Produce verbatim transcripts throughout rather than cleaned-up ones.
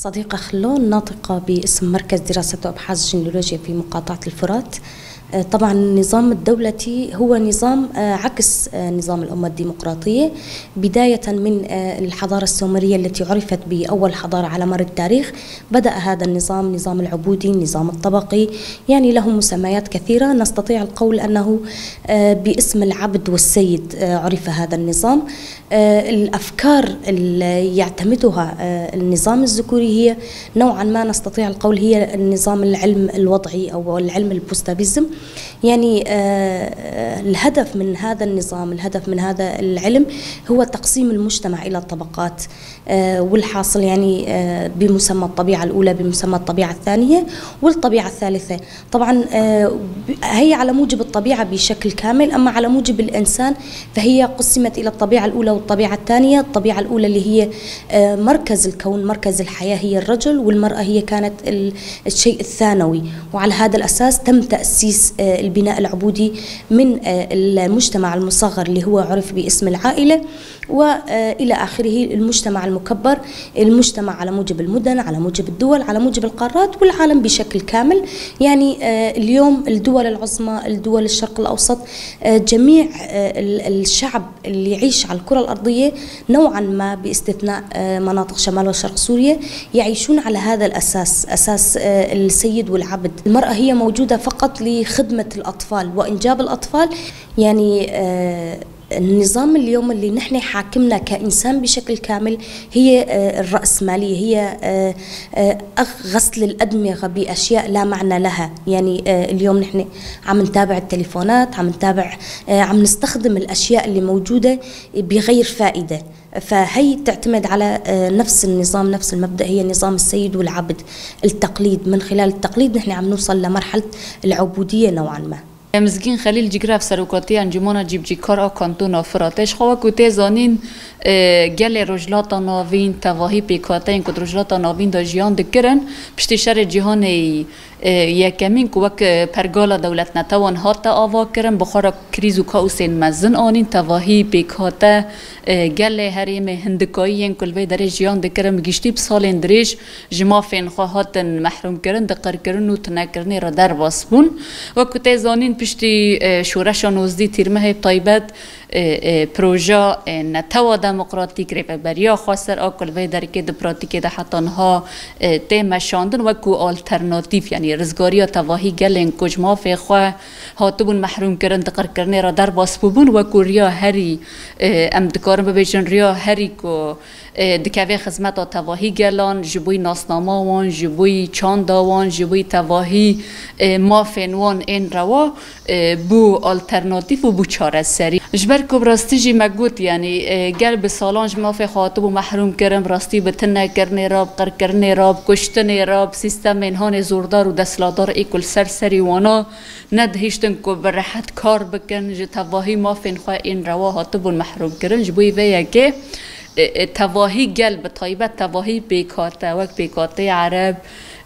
صديقة خلون، ناطقة باسم مركز دراسة وأبحاث جينيولوجيا في مقاطعة الفرات. آه، طبعًا النظام الدولتي هو نظام، آه، عكس، آه، نظام الأمة الديمقراطية، بداية من، آه، الحضارة السومرية التي عرفت بأول حضارة على مر التاريخ. بدأ هذا النظام، نظام العبودي، النظام الطبقي، يعني له مسميات كثيرة. نستطيع القول أنه، آه، باسم العبد والسيد، آه، عرف هذا النظام. آه، الأفكار اللي يعتمدها، آه، النظام الذكوري هي نوعًا ما نستطيع القول هي النظام العلم الوضعي أو العلم البوستابيزم. يعني، آه، الهدف من هذا النظام، الهدف من هذا العلم هو تقسيم المجتمع إلى طبقات. آه، والحاصل يعني، آه، بمسمى الطبيعة الأولى، بمسمى الطبيعة الثانية والطبيعة الثالثة. طبعًا، آه، ب-، هي على موجب الطبيعة بشكل كامل، أما على موجب الإنسان فهي قسمت إلى الطبيعة الأولى والطبيعة الثانية. الطبيعة الأولى اللي هي، آه، مركز الكون، مركز الحياة هي الرجل، والمرأة هي كانت ال-، الشيء الثانوي. وعلى هذا الأساس تم تأسيس، آه، البناء العبودي من، آه، المجتمع المصغر اللي هو عرف باسم العائلة، وإلى آخره، المجتمع المكبر، المجتمع على موجب المدن، على موجب الدول، على موجب القارات والعالم بشكل كامل. يعني، آه، اليوم الدول العظمى، الدول الشرق الأوسط، آه، جميع، آه، ال-، الشعب اللي يعيش على الكرة الأرضية نوعًا ما، باستثناء، آه، مناطق شمال وشرق سوريا، يعيشون على هذا الأساس، أساس، آه، السيد والعبد. المرأة هي موجودة فقط لخدمة الأطفال وإنجاب الأطفال. يعني، آه، النظام اليوم اللي نحن حاكمنا كإنسان بشكل كامل هي، آه، الرأسمالية، هي، آه، آه، أخ-، غسل الأدمغة بأشياء لا معنى لها. يعني، آه، اليوم نحن عم نتابع التليفونات، عم نتابع، آه، عم نستخدم الأشياء اللي موجودة بغير فائدة. فهي تعتمد على، آه، نفس النظام، نفس المبدأ، هي نظام السيد والعبد، التقليد. من خلال التقليد نحن عم نوصل لمرحلة العبودية نوعًا ما. Mizgîn Xelîl, cîgrev serokatiya Encûmana Cîbicîkar a Kantona Firatê, ji xwe wekû tê zanîn, e, gelê Rojhilata Navîn, tevahî pêkhateyên ku di Rojhilata Navîn de jiyan dikirin, piştî şerê cîhanê, e, yekemîn ku wek, e, pergala dewletnetewan hate avakirin, bi xwe re krîz û kaosên mezin anîn, tevahî pêkhate, e, gelê herêmê hindikayî yên ku li vê derê jiyan dikirin, bi giştî bi salên dirêj ji mafên xwe hatin mehrûmkirin, di qirkirin û tunekirinê re derbas bûn. Wekî tê zanîn, piştî, e, şoreşa nozdî Tîrmehê bi taybet, e, e, proja, e, netewa demokratîk, Rêveberiya Xweser a ku li vê derkê di pratîkê de heta niha, e, tê meşandin wekî alternatîf, yanî rizgariya tevahî gelên ku ji mafê xwe hatibûn mehrûmkirin, di qirkirinê re derbas bûbûn, wekî riya herî, e, em dikarin bibêjin riya herî ku e, dikeve xizmeta tevahî gelan, ji bo nasnama wan, ji bo çanda wan, ji bo tevahî, e, mafên wan ên rewa, e, bû alternatîf û bû çareserî. Ji ber ku bi rastî jî me got, yanî, e, gel bi salan ji mafê xwe hatibû mehrûm kirin, bi rastî bi tunekirinê re, bi qirkirinê re, bi kuştinê re, bi sîstemên hanê zordar û desthilatdar ê ku li ser serî wana nedihiştin ku bi rehet kar bikin, ji tevahî mafên xwe ên rewa hatibûn mehrûm kirin. Ji bo vê yekê, e, e, tevahî gel, bi taybet tevahî pêkhate, wek pêkhateyê Ereb,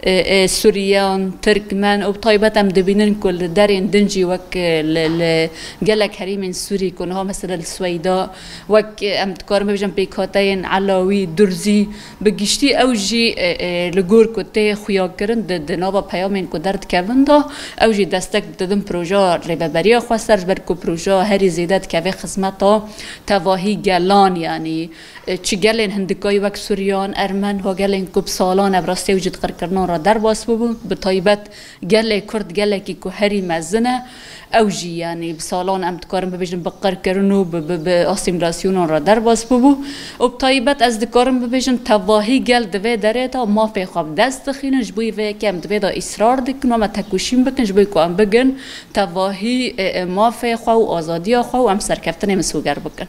e, e, Suryan, Tirkmen û bi taybet em dibînin ku li derên din jî wek, e, li, li gelek herêmên Sûrî ku niha mesela li Sweyda, wek, e, em dikarin bibêjin pêkhateyên Elawî, Durzî, bi giştî ew jî, e, e, li gor ku tê xuyakirin di, di nava peyamên ku derdikevin de, ew jî destek didin proja Rêveberiya Xweser, ji ber ku proja herî zêde dikeve xizmeta tevahî gelan, yanî, e, çi gelên hindikayî wek Suryan, Ermen, ha gelên ku bi salan e bi rastî ew jî di qirkirinan re derbas bûbûn, bi taybet gelê Kurd gelekî ku herî mezin e, ew jî, yanî, bi salan em dikarin bibêjin bi qirkirin û bi, bi, bi asîmîlasyonan re derbas bûbû. Û bi taybet ez dikarim bibêjim, tevahî gel di vê derê de mafê xwe bi dest dixînin, ji bo vê yekê em di vê de îsrar dikin û em ê tekoşîn bikin, ji bo ku em bigin tevahî, e, e, mafê xwe û azadiya xwe û em serkeftinê misoger bikin.